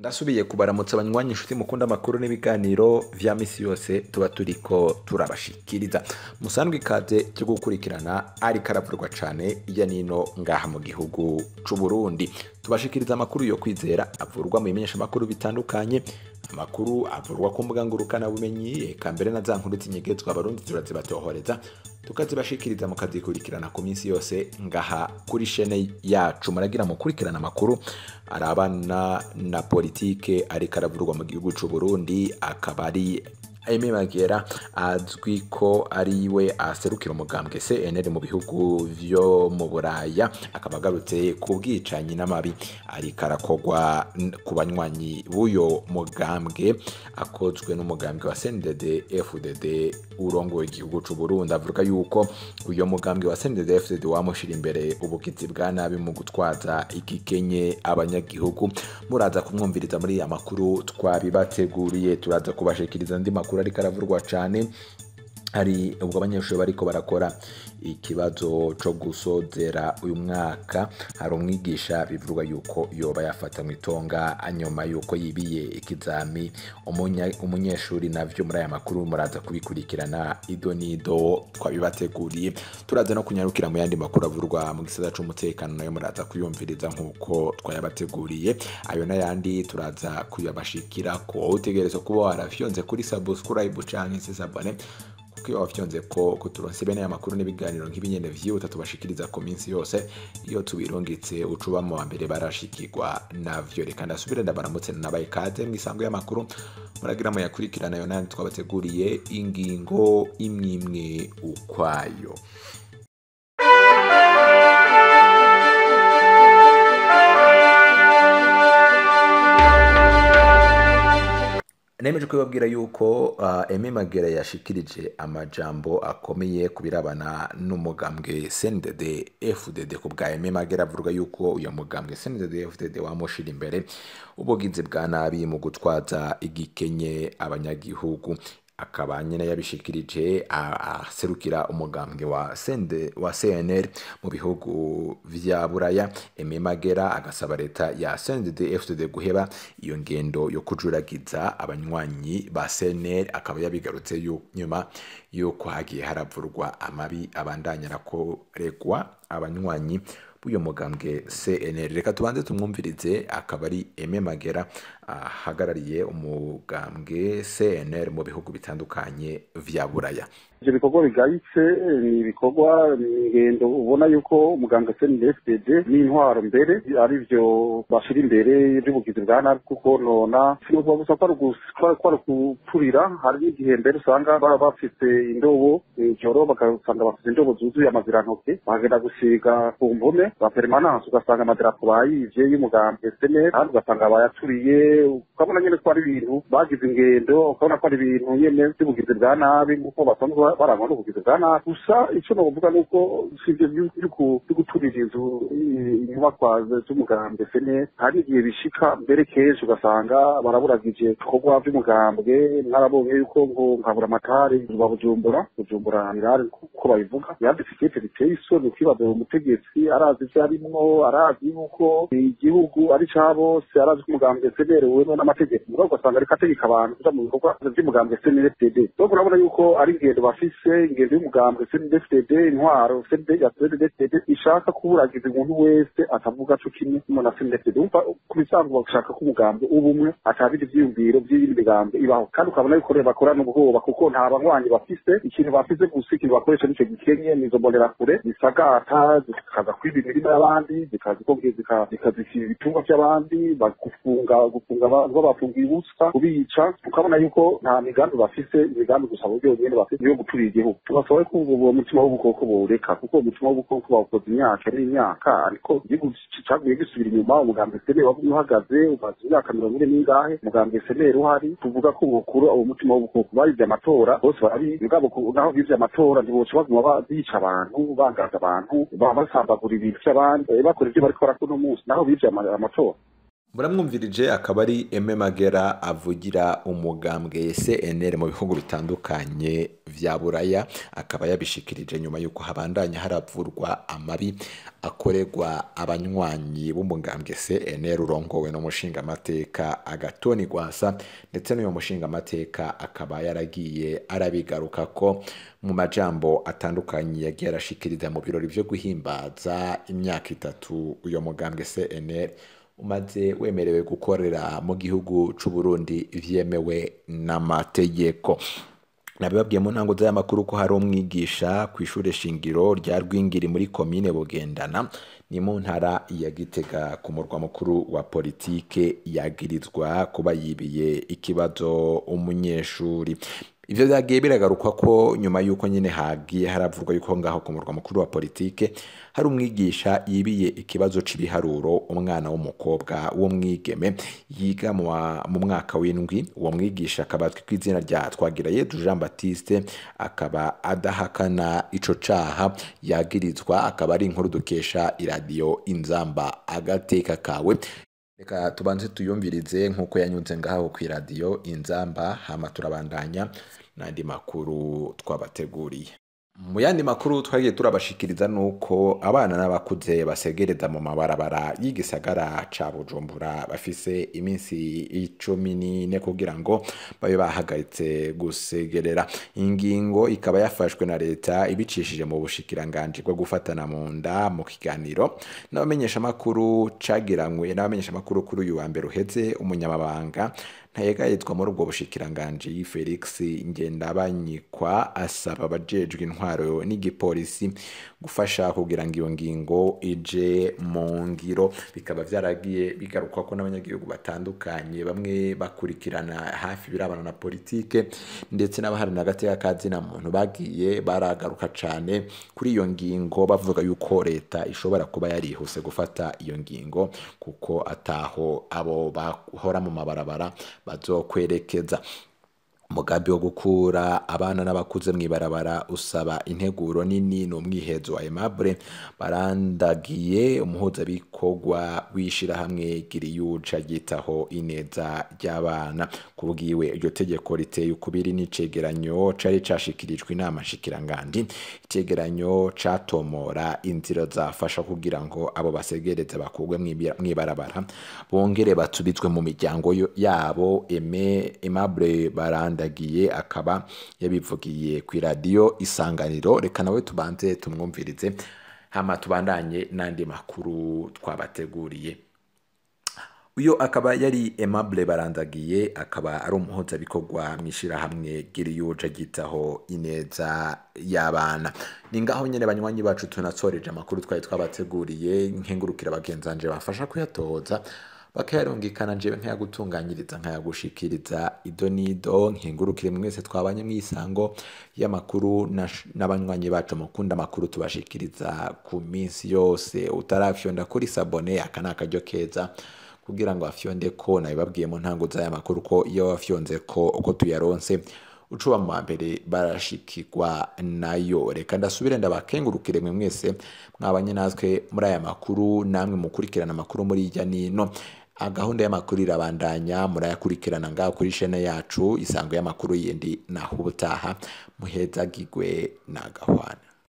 Ndasubiye kubaramutsa abanywanyi inshuti mukunda amakuru n'ibiganiro vya misi yose tuba turiko turabashikiriza. Musanzwe ikaze cyo gukurikirana ariko aravurwa cane iya nino ngaha mu gihugu c'u Burundi. Tubashikiriza amakuru yo kwizera avurwa mu bimenyesha makuru bitandukanye, amakuru avurwa ku mbuga ngurukana bumenyi, eka mbere na za nkuru zinyegezwa abarundi turazibatohoreza tukazibashikiriza mukazikurikirana ku minsi yose ngaha kuri shene yacu. Muragira mukurikirana amakuru arabana na politike ariko aravurwa mu gihugu c'u Burundi, akaba ari Aime Magera azwi ko ari we aserukira umugambwe CNL mu bihugu vyo mu Buraya, akaba agarutse ku bwicanyi n'amabi ariko arakogwa ku banywanyi b'uyo mugambwe akozwe n'umugambwe wa CNDD FDD urongoye igihugu c'u Burundi. Avuga yuko uyo mugambwe wa CNDD FDD wamushira imbere ubugizi bwa nabi mu gutwaza igikenye abanyagihugu. Muraza kumwumviriza muri aya makuru twabibateguriye, turaza kubashikiriza andi makuru ariko aravurwa cane. Hari ubwo abanyeshuri bariko barakora ikibazo co gusozera uyu mwaka, hari umwigisha bivugwa yuko yoba yafata mu itonga nyuma yuko yibiye ikizami umunyeshuri. Navyo muri aya makuru muraza kubikurikirana ido nido twabibateguriye. Turaza no kunyarukira mu yandi makuru avurwa mu gisata c'umutekano, nayo muraza kuyumviriza nkuko twayabateguriye. Ayo n'ayandi turaza kuyabashikira ko utegerezwa kuba warafyonze kuri subscribe canke se s'abonner, kuko iyo wafyonze ko kuturonse bene aya makuru n'ibiganiro nk'ibinyene vyihuta tubashikiriza ku minsi yose, iyo tubirungitse ucuba mu wa mbere barashikirwa navyo. Reka ndasubire ndabaramutse nabaye ikaze mw'isango y'amakuru, muragira muyakurikirana ayo n'ayandi twabateguriye ingingo imwimwe ukwayo. Nemeje kubabwira yuko Aime Magera yashikirije amajambo akomeye kubirabana n'umugambwe CNDD FDD. Ku bwa Aime Magera avuga yuko uyo mugambwe CNDD FDD wamushira imbere ubugizi bwa nabi mu gutwaza igikenye abanyagihugu, akaba nyene yabishikirije aserukira umugambwe wa CND wa CNL mu bihugu vya Buraya. Aime Magera agasaba leta ya CNDD FDD guheba iyo ngendo yo kujuragiza abanywanyi ba CNL, akaba yabigarutse nyuma yuko hagiye haravurwa amabi abandanya arakoregwa abanywanyi b'uyo mugambwe CNL. Reka tubanze tumwumvirize, akaba ari Aime Magera ahagarariye umugambwe CNL mu bihugu bitandukanye vya Buraya. Ivyo bikorwa bigayitse ni ibikorwa ingendo ubona yuko umugambwe CNDD-FDD n'intwaro mbere ari vyo bashira imbere by'ubugizi bwa nabi, kuko nona sinovuga gusa ko ari guturira. Hari n'igihe mbere usanga baba bafise indobo ijoro, bagasanga bafise indobo zuzuye amazirantoke, bakagenda gusiga ku mpome ba permanence, ugasanga amadarapo bayivye y'umugambwe CNL, kandi ugasanga bayaturiye. Ukabona nyene ko ari ibintu bagize ingendo, ukabona ko ari ibintu nyene by'ubugizi bwa nabi nkuko basanzwe barangwa n'ubugizi bwa nabi. Gusa ico novuga nuko sivyo vyo guturira inzu inyubakwa z'umugambwe CNL, hari igihe bishika mbere kenshi ugasanga baraburagije ibikorwa vy'umugambwe. Mwarabonye yuko ngo nkabura amatari wa Bujumbura, Bujumbura irari kuko babivuga, yanditse ikete riteye isoni. Ukibaza uwo mutegetsi arazi ivyo arimwo, arazi yuko igihugu ari ca bose, arazi ko umugambwe CNL wemewe n'amategeko, mugabo ugasanga ariko ategeka abantu kuja mu bikorwa vy'umugambwe CNL-FDD. Donc urabona yuko ari ingendo bafise, ingendo y'umugambwe CNDD-FDD, intwaro ya CNDD-FDD ishaka kuburagiza umuntu wese atavuga co kimwe na CNDD-FDD. Umva, ku bisanzwe bashaka ko umugambwe ubumwe atabindi vyiyumviro vy'iyindi migambwe ibaho, kandi ukabona yuko rero bakorana ubwoba kuko nta banywanyi bafise. Ikintu bafise gusa, ikintu bakoresha nico gikenye, nizo mbonerakure zisagata zikaza kwiba imirima y'abandi, zikaza zikazikira ibitungwa vy'abandi, bagufunga gufunga abantu babafungiye ubusa, kubica. Ukabona yuko nta migambi bafise, imigambi gusa bo byonyene bafise niyo guturira igihugu. Tubasaba ko uwo mutima w'ubukoko bowureka, kuko uwo mutima w'ubukoko bawukoze imyaka n'imyaka, ariko igihugu caguye gisubira inyuma. Umugambwe CNL wagumye uhagaze umaze imyaka 40 n'ingahe, umugambwe CNL uhari. Tuvuga ko bokura uwo mutima w'ubukoko. Barivye amatora bose barabizi, mugabo naho bivye amatora ntiboca baguma bica abantu, bangaza abantu, basambagura ibintu vy'abandi, bakora ivyo bariko barakora uno munsi naho bivye amatora. Muramwumvirije, akaba ari Aime Magera avugira umugambwe CNL mu bihugu bitandukanye vya Buraya, akaba yabishikirije nyuma yuko habandanya haravurwa amabi akorerwa abanywanyi b'umugambwe CNL urongowe n'umushingamateka Agathon Rwasa, ndetse n'uyo mushingamateka akaba yaragiye arabigaruka ko mu majambo atandukanye yagiye arashikiriza mu birori vyo guhimbaza imyaka 3 uyo mugambwe CNL umaze wemerewe gukorera mu gihugu c'u Burundi vyemewe n'amategeko. Nabibabwiye mu ntango z'amakuru ko hari umwigisha kw'ishure shingiro rya Rwingiri muri komine Bugendana, ni mu ntara ya Gitega ku murwa mukuru wa politike, yagirizwa kuba yibiye ikibazo umunyeshuri. Ivyo vyagiye biragarukwa ko nyuma yuko nyene hagiye haravurwa yuko ngaho ku murwa mukuru wa politike hari umwigisha yibiye ikibazo c'ibiharuro umwana w'umukobwa w'umwigeme yiga mu mwaka w'indwi. Uwo mwigisha akaba azwi kw'izina rya Twagirayezu Jean Baptiste, akaba adahakana ico caha yagirizwa, akaba ari inkuru dukesha iradiyo Inzamba agateka kawe. Reka tubanze tuyumvirize nk'uko yanyuze ngaho kw'iradiyo Inzamba, hama turabandanya n'andi makuru twabateguriye. Mu yandi makuru twagiye turabashikiriza nuko abana n'abakuze basegereza mu mabarabara y'igisagara ca Bujumbura bafise iminsi 14 kugira ngo babe bahagaritse gusegerera. Ingingo ikaba yafashwe na leta ibicishije mu bushikiranganji bwo gufatana mu nda mu kiganiro n'abamenyeshamakuru cagiranywe n'abamenyeshamakuru kuri uyu wa mbere uheze. Umunyamabanga ntayegayezwa muri ubwo bushikiranganji Felix Ngendabanyikwa asaba abajejwe intwaro n'igipolisi gufasha kugira ngo iyo ngingo ije mu ngiro. Bikaba vyaragiye bigarukwa ko n'abanyagihugu batandukanye, bamwe bakurikirana hafi birabana na politike ndetse n'abaharanira agateka ka zina muntu, bagiye baragaruka cane kuri iyo ngingo, bavuga yuko leta ishobora kuba yarihuse gufata iyo ngingo kuko ataho abo bahora mu mabarabara bazokwerekeza. Umugambi wo gukura abana n'abakuze mw'ibarabara usaba integuro nini n'umwihezo wa Aimable Barandagiye, umuhuzabikorwa w'ishirahamwe Giriyuca ryitaho ineza ry'abana. Kubwiwe iryo tegeko riteye ukubiri n'icegeranyo cari cashikirijwe inama nshikiranganji, icegeranyo catomora inzira zafasha kugira ngo abo basegereza bakurwe mw'ibarabara bongere basubizwe mu miryango yabo. Aimable Barandagiye akaba yabivugiye ku iradiyo Isanganiro. Reka nawe tubanze tumwumvirize, hama tubandanye n'andi makuru twabateguriye. Uyo akaba yari Aimable Barandagiye, akaba ari umuhuzabikorwa mw'ishirahamwe Giriyuja ryitaho ineza y'abana. Ni ngaho nyene banywanyi bacu tunasoreje amakuru twari twabateguriye. Nkengurukira bagenzanje bafasha kuyatohoza bakayarungikana, jewe nkayagutunganyiriza nkayagushikiriza ido nido. Nkengurukire mwese twabanye mw'isango y'amakuru n'abanywanyi bacu mukunda amakuru tubashikiriza ku minsi yose. Utarafyonda kuri sabone, aka ni akaryo keza kugira ngo afyonde ko nabibabwiye mu ntango z'aya makuru ko iyo wafyonze ko uko tuyaronse ucuba mu wa mbere barashikirwa nayo. Reka ndasubire ndabakengurukire mwe mwese mwabanye natwe muri aya makuru, namwe mukurikirana amakuru muri hirya nino. Gahunda y'amakuru irabandanya, murayakurikirana ngaho kuri chaîne yacu Isango y'amakuru yindi. Naho ubutaha, muhezagirwe na gahwana.